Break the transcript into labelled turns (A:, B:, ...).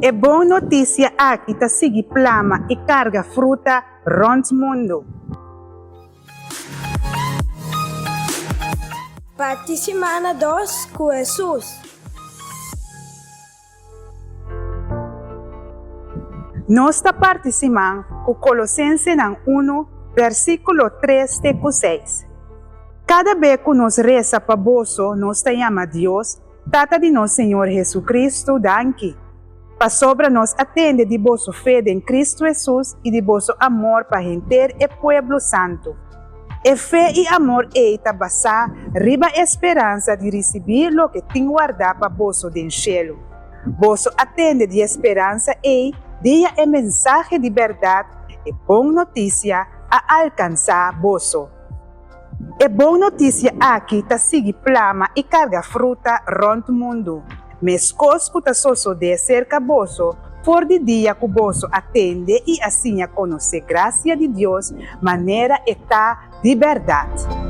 A: E bon notisia aki ta sigui plama i karga fruta rònt mundu.
B: Parti simana dos ku Hesus.
A: Nos ta parti siman ku Kolosensenan unu, versíkulo tres te ku seis. Kada be ku nos resa pa boso nos ta yama Dios, Tata di nos Señor Hesu-Kristu, danki, pasobra nos a tende di boso fe den Kristu Hesus i di boso amor pa henter e pueblo santu. E fe i amor ei ta basá riba e speransa di risibí loke tin wardá pa boso den shelu. Boso a tende di e speransa ei dia e mensahe di bèrdat, e bon notisia, a alkansá boso. E bon notisia aki ta sigui plama i karga fruta rònt mundu, meskos ku ta sosodé serka boso for di dia ku boso a tende i a siña konosé grasia di Dios manera e ta di bèrdat.